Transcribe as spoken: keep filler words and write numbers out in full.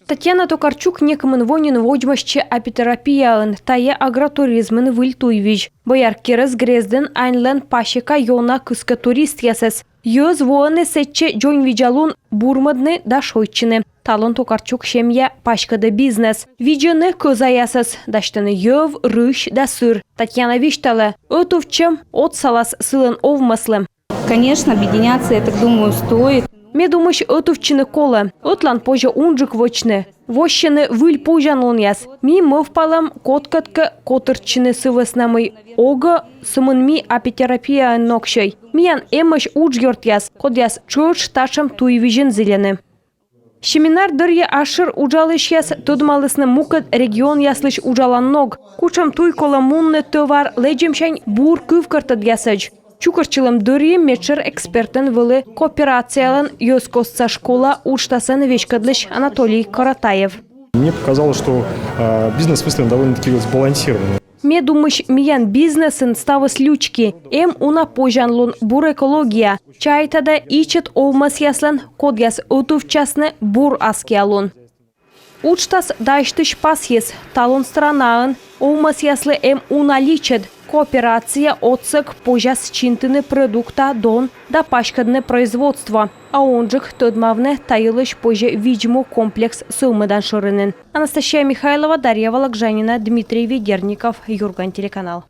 Татьяна Токарчук некымын во нин водзмӧстчӧ апитерапияӧн, тайӧ агротуризмын выль туйвизь. Бояркерӧс грездын аньлӧн пасека ёна кыскӧ туристъясӧс. Йӧз воӧны сэтчӧ дзоньвидзалун бурмӧдны да шойччыны. Талун Токарчук семья паськӧдӧ бизнес. Видзӧны кӧзаясӧс, дасьтӧны йӧв, рысь да сыр. Татьяна висьталӧ, ӧтувтчӧм отсалас сылӧн овмӧслы. Конечно, объединяться, я так думаю, стоит. Ме думысь, ӧтувтчыны колӧ. Ӧтлаын позьӧ унджык вӧчны. Воссьӧны выль позянлунъяс. Ми мӧвпалам кодкӧдкӧ котыртчыны сы вӧсна, мый огӧ сӧмын ми апитерапияын ноксьӧй. Миян эмӧсь уджъёртъяс, кодъяс тшӧтш татшӧм туйвизьын зільӧны. Семинар дырйи асшӧр уджалысьяс тӧдмалісны мукӧд регионъяслысь уджалан ног. Кутшӧм туй колӧ мунны тӧвар лэдзӧмсянь бур кывкӧртӧдъясӧдз. Чукӧртчылӧм дырйи медшӧр экспертӧн вӧлі кооперациялӧн йӧзкостса школа уджтасӧн веськӧдлысь Анатолий Коротаев. Мне показалось, что э, бизнес выстроен довольно-таки сбалансированно. Ме думысь, миян бизнесын ставыс лючки. Эм уна позянлун, бур экология. Чайта да ичӧт овмӧсъяслӧн, кодъяс ӧтувтчасны, бур аскиа лун. Уджтас дасьтысь пасйис: талун странаын овмӧсъяслы эм уна личӧд. Кооперация отсӧг позяс чинтыны продукта дон да паськӧдны производство. А унджык тӧдмавны та йылысь позьӧ видз-му комплекс сӧвмӧдан шӧринын. Анастасия Михайлова, Дарья Вологжанина, Дмитрий Ведерников, Юрган телеканал.